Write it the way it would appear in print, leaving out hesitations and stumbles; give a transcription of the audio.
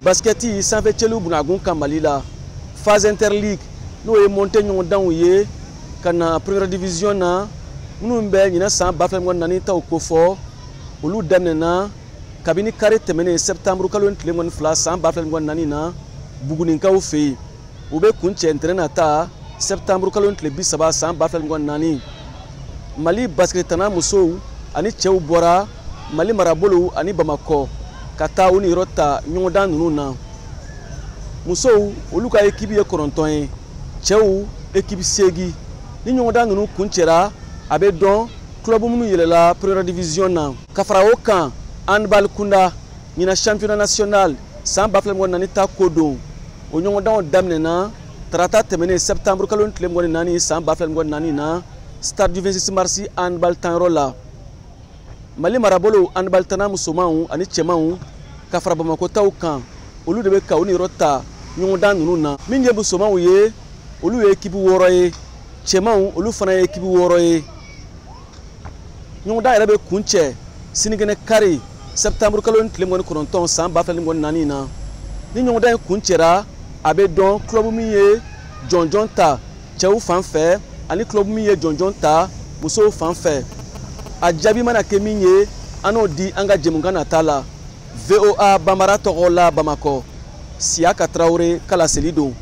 Basikɛti sanfɛcɛliw bunagun kan Mali la, phase interligue, n'o ye montée ɲɔgɔndanw ye ka na première division na, minnu bɛ ɲinan san 2024 taw kofɔ, olu daminɛna kabini kari tɛmɛnen septembre kalo tile 22 san 2024 na Buguninkaw fɛ yen. U bɛ kuncɛ ntɛnɛn nata septembre kalo tile 30 san 2024. Mali basikɛtana musow ani cɛw bɔra Mali marabolow ani Bamakɔ ka taa u niyɔrɔ ta ɲɔgɔndan ninnu na. Musow, olu ka ekipi ye 9 ye, cɛw ekipi 8. Ni ɲɔgɔndan ninnu kuncɛra, a bɛ dɔn club minnu yɛlɛla première division na. Ka fara o kan, handball kunda, ɲinan championnat national san 2024 ta ko don, o ɲɔgɔndanw daminɛna tarata tɛmɛnen septembre kalo tile 24 san 2024 na stade du 26 mars handball tanyɔrɔ la. Mali marabolo handball tana musomanw ani cɛmanw ka fara Bamakɔ taw kan, olu de bɛ ka u niyɔrɔ ta ɲɔgɔndan ninnu na. Min ye musomanw ye, olu ye ekipi 6 ye, cɛmanw olu fana ye ekipi 6 ye. Ɲɔgɔndan yɛrɛ bɛ kuncɛ sinikɛnɛ kari septembre kalo tile 29 san 2024 na. Ni ɲɔgɔndan in kuncɛra, a bɛ dɔn club min ye jɔnjɔn ta cɛw fan fɛ ani club min ye jɔnjɔn ta musow fan fɛ. A jaabi mana kɛ min ye, an n'o di an ka jɛmukan nata la. VOA Bambara tɔgɔ la Bamakɔ, Siyaka Tarawele ka laseli don.